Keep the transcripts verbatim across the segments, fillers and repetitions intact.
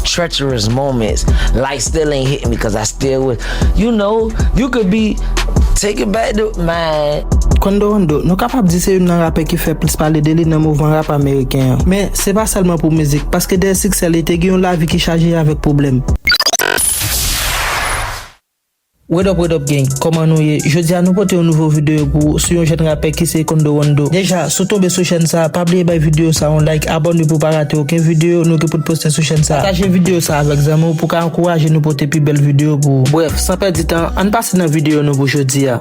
Treacherous moments. Life still ain't hitting me 'cause I still with, you know, you could be taken back to my. Kondo Rondo, nou kapab di se youn nan rapè ki fè plis pale de li nan mouvman rap ameriken an. Men, se pa sèlman pou mizik, paske dèyè siksè li, te gen yon lavi ki chaje avèk pwoblèm. What up, what up, gang? Kòman nou ye? Jodi a, nou pote yon nouvo videyo pou ou sou yon jèn rapè ki se Kondo Rondo. Deja, si w tonbe sou chèn sa a, pa bliye bay videyo sa a yon like, abòne pou w pa rate okenn videyo nou gen pou n poste sou chèn sa a. Pataje videyo sa a avèk zanmi w pou w ka ankouraje nou pote pi bèl videyo pou ou. Brèf, san pèdi tan, ann pase nan videyo nou pou jodi a.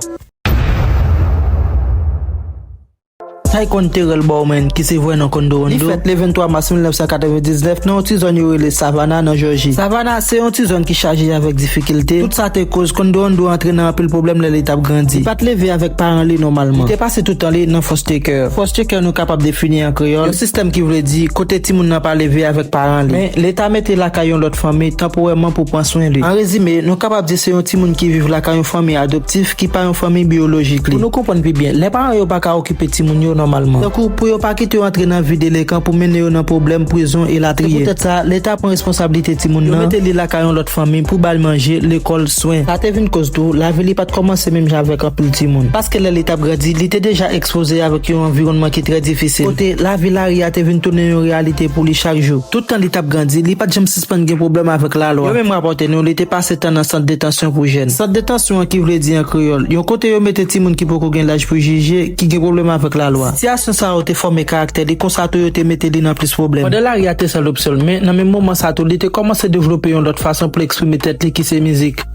Tycon Terrell Bowman, ki se vrè non Kondo Rondo, li fèt le venntwa mas mil nèf san katrevendiznèf nan yon ti zòn yo rele Savannah nan Jòji. Savannah se yon ti zòn ki chaje avèk difikilte. Tout sa te koz Kondo Rondo antre nan anpil pwoblèm lè li t ap grandi. Li pa t leve avèk paran li nòmalman. Li te pase tout tan li nan foster care. Foster care nou kapab defini an kreyòl, yon sistèm ki vle di kote timoun nan pa leve avèk paran li. Men, Leta mete lakay yon lòt fanmi tanporèman pou pran swen li. An rezime, nou kapab di se yon timoun ki viv lakay yon fanmi adoptif ki pa yon fanmi biyolojik li. Pou nou konprann pi byen, lè paran yo pa ka okipe timoun yo nòmalman, tankou pou yo pa kite yo antre nan vi delekan pou mennen yo nan pwoblèm, prizon, elatriye. Se poutèt sa, Leta pran responsablite timoun nan, yo mete li lakay yon lòt fanmi pou ba l manje, lekòl, swen. Sa te vin koz tou, lavi li pa t kòmanse menm jan avèk anpil timoun. Paske lè li t ap grandi, li te deja ekspoze avèk yon anviwònman ki trè difisil, kote lavi lari a te vin tounen yon reyalite pou li chak jou. Tout tan li t ap grandi, li pa t janm sispann gen pwoblèm avèk lalwa. Yo menm rapòte nou, li te pase tan nan sant detansyon pou jèn. Sant detansyon an ki vle di an kreyòl, yon kote yo mete timoun ki poko gen laj pou jije, ki gen pwoblèm avèk lalwa. Sitiyasyon sa yo te fòme karaktè li, konsa tou yo te mete li nan plis pwoblèm. Pandan lari a te sèl opsyon l, men nan menm moman sa tou, li te kòmanse devlope yon lòt fason pou l eksprime tèt li ki se mizik.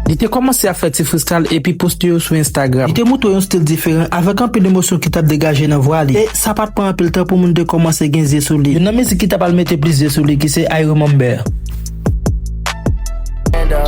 Li te kòmanse ap fè ti freestyle epi poste yo sou Instagram. Li te montre yon stil diferan avèk anpil emosyon ki t ap degaje nan vwa li. E sa pa t pran anpil tan pou moun te kòmanse gen zye sou li. Youn nan mizik ki t ap al mete plis zye sou li ki se I Remember. Nigga,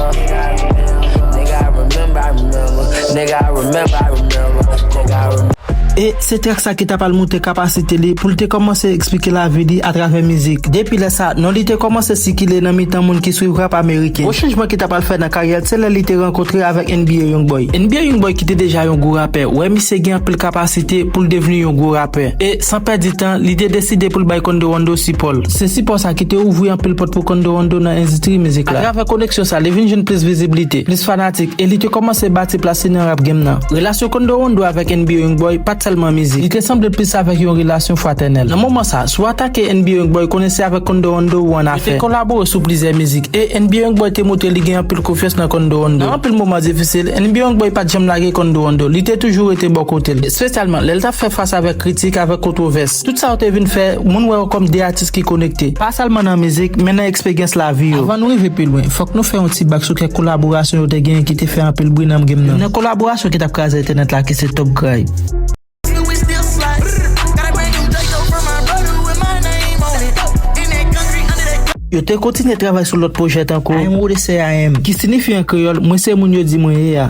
I remember, I remember. Nigga, I remember, I remember. Nigga, I remember. E se trèk sa ki t ap al montre kapasite li pou l te kòmanse eksplike lavi li atravè mizik. Depi lè sa, non li te kòmanse sikile nan mitan moun ki swiv rap ameriken. Gwo chanjman ki t ap al fè nan karyè l, se lè li te rankontre avèk N B A Youngboy. N B A Youngboy ki te deja yon gwo rapè, wè misye gen anpil kapasite pou l devni yon gwo rapè. E san pèdi tan, li te deside pou l bay Kondo Rondo sipò l. Se sipò sa ki te ouvri anpil pòt pou Kondo Rondo nan endistri mizik la. Atravè koneksyon sa, li vin jwenn plis viziblite, plis fanatik, e li te kòmanse bati plas li nan rap game nan. Relasyon Kondo Rondo avèk N B A Youngboy pa t sèlman mizik. Li te sanble plis avèk yon relasyon fratènèl. Nan moman sa, si w atake N B A Youngboy, konnen se avèk Kondo Rondo ou annafè. Yo te kolabore sou plizyè mizik, e N B A Youngboy te montre li gen anpil konfyans nan Kondo Rondo. Nan anpil moman difisil, N B A Youngboy pa t janm lage Kondo Rondo. Li te toujou rete bò kote l, espesyalman lè l t ap fè fas avèk kritik, avèk kontwovès. Tout sa yo te vin fè moun wè yo kòm de atis ki konekte, pa sèlman nan mizik, men nan eksperyans lavi yo. Avan nou rive pi lwen, fòk nou fè yon ti bak sou kèk kolaborasyon yo te genyen ki te fè anpil bri nan game nan. Youn nan kolaborasyon ki t ap kraze entènèt la ki se Top Gray. Yo te kontinye travay sou lòt pwojè tankou I Am Who They Say I Am, ki siyifi an kreyòl, Mwen se moun yo di mwen ye a.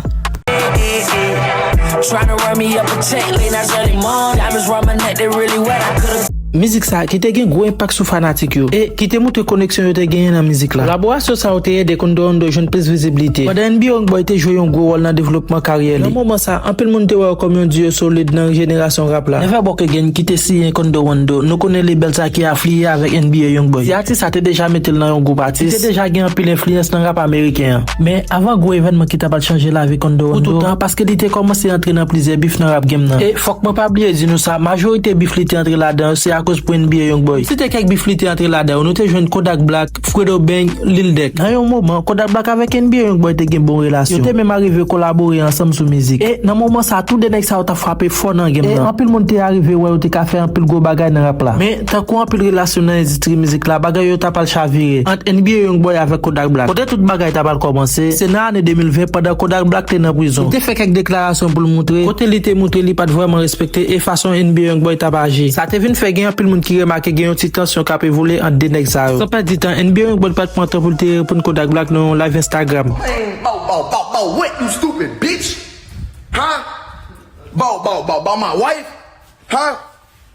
Tryna run me up a check, late nights, early morning. Diamonds round my neck, they really wet. I could've Mizik sa ki te gen gwo enpak sou fanatik yo e ki te montre koneksyon yo te genyen nan mizik la. Kolaborasyon sa yo te ede Kondo Rondo jwenn plis viziblite, pandan N B A Youngboy te jwe yon gwo wòl nan devlopman karyè li. Nan moman sa, anpil moun te wè yo kòm yon diyo solid nan jenerasyon rap la. Never Broke Again ki te siyen Kondo Rondo, nou konnen lebèl sa ki afilye avèk N B A Youngboy. Ti atis sa te deja mete l nan yon gwoup atis ki te deja gen anpil enfliyans nan rap ameriken an. Men, avan gwo evènman ki t ap al chanje lavi Kondo Rondo pou tout tan, paske li te kòmanse antre nan plizyè bif nan rap game nan. E fòk mwen pa bliye di nou sa, majorite bif li te antre ladan yo, se akoz pou N B A Youngboy. M site kèk bif li te antre ladan yo, nou te jwenn Kodak Black, Fredo Bang, Lil Durk. Nan yon moman, Kodak Black avèk N B A Youngboy te gen bon relasyon. Yo te menm arive kolabore ansanm sou mizik. E nan moman sa, tou de nèg sa yo t ap frape fò nan game nan. E anpil moun te arive wè yo te ka fè anpil gwo bagay nan rap la. Men, tankou anpil relasyon nan endistri mizik la, bagay yo t ap al chavire ant N B A Youngboy avèk Kodak Black. Kote tout bagay t ap al kòmanse, se nan ane de mil ven, pandan Kodak Black te nan prizon. Li te fè kèk deklarasyon pou l montre kote li te montre li pa t vrèman respekte e fason N B A Youngboy t ap aji. Sa te vin fè gen anpil moun ki remake gen yon ti tansyon k ap evolye ant de nèg sa yo. San pèdi tan, N B A Youngboy pa t pran tan pou l te reponn Kodak Black nan yon live Instagram. Bang, bow, bow, bow, bow, what, you stupid bitch? Huh? Bow, bow, bow, bow, my wife? Huh?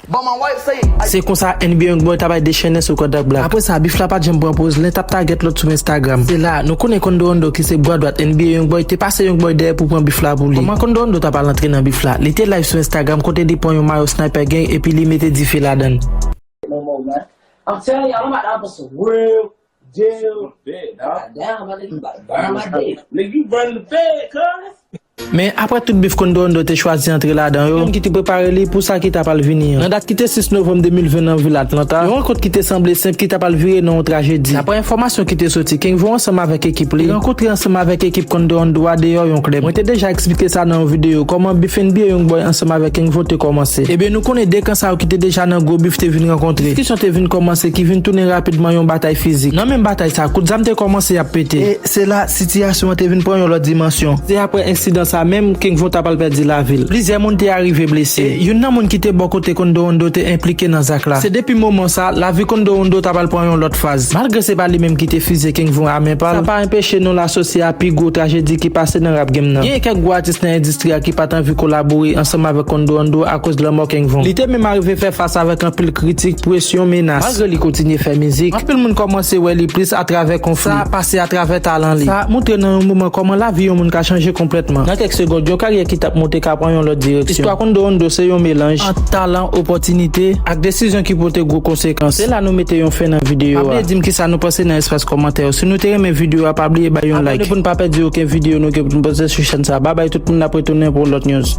But my wife say I Se konsa N B A Youngboy ta bay dechennen sou Kodak Black. Apre sa, bif la pa t janm pran poz lè l t ap tagèt lòt sou Instagram. Se la, nou konnen Kondo Rondo ki se bra dwat N B A Youngboy te pase Youngboy dèyè pou pran bif la pou li. Kòman Kondo Rondo ta pral antre nan bif la? Li te live sou Instagram kote li pran yon mayo Sniper Gang epi li mete dife ladan l. No more, man. I'm telling you, I'm about to have some real deal. Bed, dog. Goddamn, my nigga, you about to burn my dick. Nigga, you burn the bed, cuz. Men apre tout bif Kondo Rondo te chwazi antre ladan yo, youn ki te prepare li pou sa ki ta pral vini an. Nan dat ki te sis novanm de mil ven nan vil Atlanta, yon rankont ki te sanble senp ki ta pral vire nan yon trajedi. Dapre enfòmasyon ki te soti, Kengvo ansanm avèk ekip li te rankontre ansanm avèk ekip Kondo Rondo a deyò yon klèb. Mwen te deja eksplike sa nan yon videyo, kòman bif N B A Youngboy ansanm avèk Kengvo te kòmanse. Ebyen, nou konnen de kan sa yo ki te deja nan gwo bif te vin rankontre. Diskisyon te vin kòmanse ki vin tounen rapidman yon batay fizik. Nan menm batay sa, kout zam te kòmanse ap pete. E se la, sitiyasyon an te vin pran yon lòt dimansyon. Se apre ensidan sa menm, Kengvo ta pral pèdi lavi l. Plizyè moun te arive blese. E youn nan moun ki te bò kote Kondo Rondo te enplike nan zak la. Se depi moman sa, lavi Kondo Rondo ta pral pran yon lòt faz. Malgre se pa li menm ki te fize Kengvo a men pa l, sa pa enpeche non l asosye a pi gwo trajedi ki pase nan rap game nan. Gen kèk gwo atis nan endistri a ki pa t anvi kolabore ansanm avèk Kondo Rondo akoz lanmò Kengvo. Li te menm arive fè fas avèk anpil kritik, presyon, menas. Malgre li kontinye fè mizik, anpil moun kòmanse wè li plis atravè konfli. Sa pase atravè talan li. Sa montre nan yon moman kòman lavi yon moun ka chanje konplètman. Nan kèk segond, yon karyè ki t ap monte ka pran yon lòt direksyon. Istwa Kondo Rondo se yon melanj ant talan, opòtinite, ak desizyon ki pote gwo konsekans. Se la nou mete yon fen nan videyo a. Pa bliye di m kisa nou panse nan espas kòmantè yo. Si nou te renmen videyo a, pa bliye bay yon like. Abòne pou n pa pèdi okenn videyo nou gen pou n poste sou chèn sa. Babay tout moun, n ap retounen pou yon lòt news.